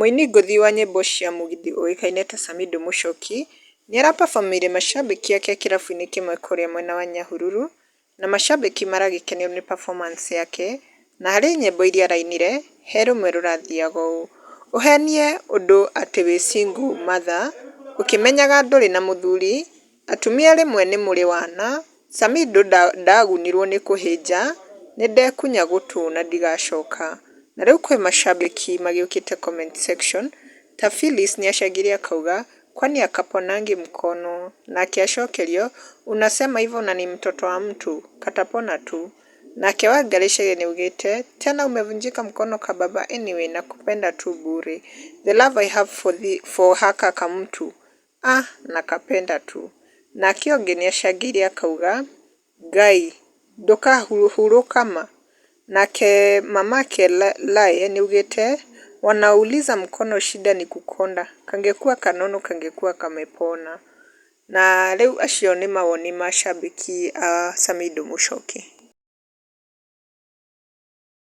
Mũini ngũthi wa nyĩmbo cia mũgithi ũĩkaine ta Samidoh Mũchoki nĩarapabomeire macambĩki ake kĩrabu-inĩ kĩmwe kũrĩa mwena wa Nyahururu na macambĩki maragĩkenio nĩ performance yake na harĩ nyĩmbo iria arainire he rũmwe rũrathiaga ũũ: Ũhenie ũndũ atĩ wĩ single mother ũkĩmenyaga ndũrĩ na mũthuri, atumia rĩmwe nĩ mũrĩ wana, Samidoh ndagunirwo nĩ kũhĩnja, nĩndekunya gũtũ na ndigacoka. Na rĩu kwĩ macambĩki magĩũkĩte comment section ta Phyllis nĩacangire akauga kwani akaponangi mkono, nake acokerio unasema hivyo na ni mtoto wa mtu katapona tu. Nake Wangarĩ Chege nĩaugĩte tena umevunjika mkono kababa anyway nakupenda tu bure the love I have for haka kamtu ah nakapenda tu. Nake ũngĩ nĩacangĩire akauga Ngai ndũkahurũka ma. Nake mamake Lae nĩaugĩte wanauliza mkono shida ni kukonda kangekuwa kanono kangekuwa kamepona. Na rĩu acio nĩ mawoni ma cambĩki a Samidoh Mũchoki.